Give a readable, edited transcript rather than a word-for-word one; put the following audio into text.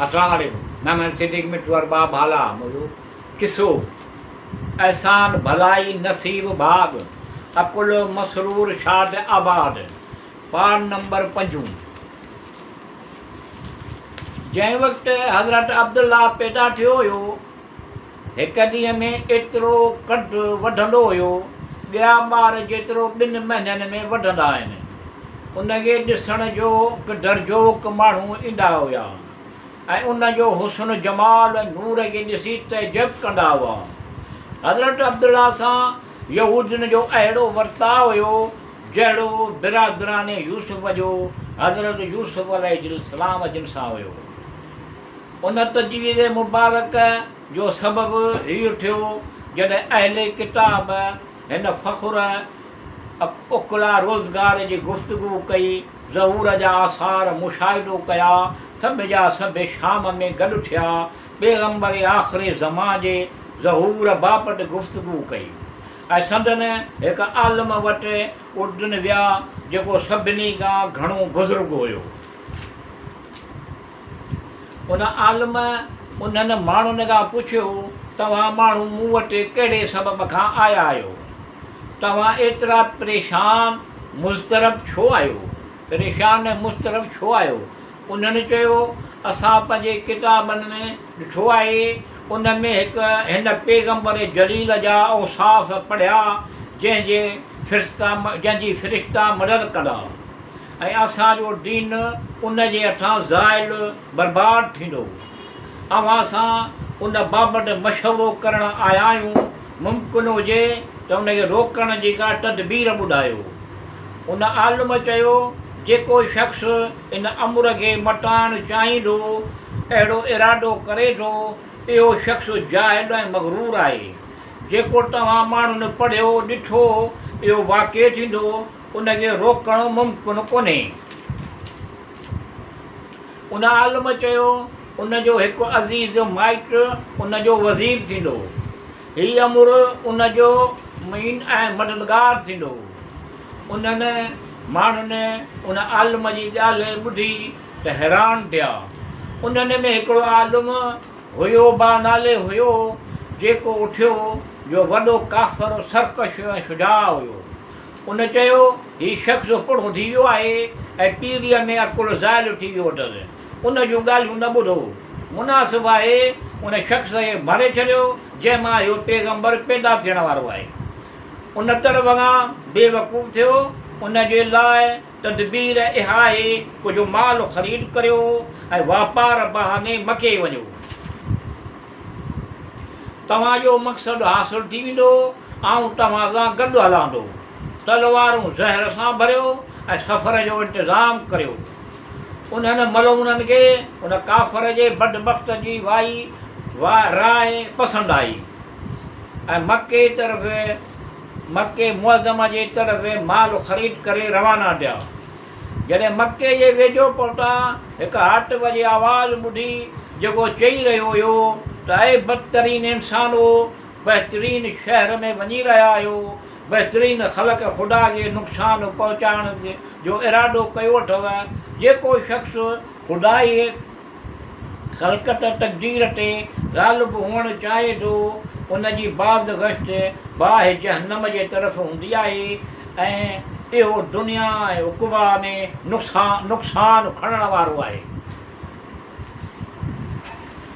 اسلام عليڪم محمد صديق مٺو ارباب هالا موضوع قصو احسان ڀلائي نصيب ڀاڳ عقل مسرور شاد آباد پارٽ نمبر پنجون جنهن وقت حضرت عبدالله پيدا ٿيو هيو هڪ ڏينهن ۾ ايترو قد وڌندو هيو، ٻيا ٻار جيترو ٻن مهينن ۾ وڌندا آهن. ان کي ڏسڻ ذوق درذوق ماڻهو ايندا هيا ۽ ان جو حسن جمال ۽ نور کي ڏسي تعجب ڪندا هئا. حضرت عبدالله سان يهودين جو اهڙو ورتاء هيو، جهڙو برادران يوسف جو حضرت يوسف عليه السلام جن سان هيو. ان تجويز مبارڪ جو سبب هيء ٿيو، جڏهن اهل ڪتاب هن فخر عقلا روزگار جي گفتگو ڪئي، ظهور جا آثار مشاهدو ڪيا، سڀ جا سڀ شام ۾ گڏ ٿيا، پيغمبر آخر زمان جي ظهور بابت گفتگو ڪئي ۽ سندن هڪ عالم وٽ اردن ويا، جيڪو سڀني کان گهڻو بزرگ هيو. ان عالم انهن ماڻهن کان پڇيو، توهان ماڻهو مون وٽ ڪهڙي سبب کان آيا آهيو؟ توهان ايترا پريشان مضطرب ڇو آهيو؟ پريشان ۽ مضطرب ڇو آهيو؟ انهن چيو، اسان پنهنجي ڪتابن ۾ ڏٺو آهي، ان ۾ هڪ هن پيغمبر جليل جا اوصاف پڙهيا، جنهن جي فرشتا جنهن جي فرشتا مدد ڪندا. ۽ اسان جو دين ان جي هٿان زائل برباد ٿيندو. اوهان سان ان بابت مشورو ڪرڻ آيا آهيون، ممڪن هجي ته ان کي روڪڻ جي ڪا تدبير ٻڌايو. ان عالم چيو، جيڪو شخص ان امر کي مٽائڻ چاهيندو، اهڙو ارادو ڪري ٿو، اهو شخص جاهل ۽ مغرور آهي. جيڪو توهان ماڻهن پڙهيو ڏٺو، اهو واقع ٿيندو. ان کي روڪڻ ممڪن ڪونهي. ان عالم چيو، ان جو هڪ عزيز مائٽ ان جو وزير ٿيندو. هي امر ان جو معين ۽ مددگار ٿيندو. انهن ماڻهن ان عالم جي ڳالهه ٻڌي ته حيران ٿيا. انهن ۾ هڪڙو عالم هيوبا نالي هيو، جيڪو اٿيو، جو وڏو ڪافر، سرڪش ۽ شجاع هيو. ان چيو، هي شخص پوڙهو ٿي ويو آهي ۽ پيريء ۾ عقل زائل ٿي ويو اٿس. ان جون ڳالهيون نه ٻڌو. مناسب آهي ان شخص کي ماري ڇڏيو، جنهن مان اهو پيغمبر پيدا ٿيڻ وارو آهي. ان طرف کان بيوقوف ٿيو. ان جي لاء تدبير اها آهي، ڪجهه مال خريد ڪريو ۽ واپار بهاني مڪي وڃو. توهان جو مقصد حاصل ٿي ويندو، آئون توهان سان گڏ هلان ٿو. تلوارون زهر سان ڀريو ۽ سفر جو انتظام ڪريو. انهن ملعونن کي ان ڪافر جي بدبخت جي وائي راء پسند آئي ۽ مڪي طرف مڪي معظمه جي طرف مال خريد ڪري روانا ٿيا. جڏهن مڪي جي ويجهو پهتا، هڪ هاتف جي آواز ٻڌي، جيڪو چئي رهيو هيو ته اي بدترين انسانو! بهترين شهر ۾ وڃي رهيا آهيو، بهترين خلق خدا کي نقصان پهچائڻ جو ارادو ڪيو اٿو، جيڪو شخص خدائي خلقت تقدير تي غالب هئڻ چاهي ٿو، ان جي بازگشت باهه جهنم جي طرف هوندي آهي ۽ اهو دنيا ۽ عقبيٰ ۾ نقصان کڻڻ وارو آهي.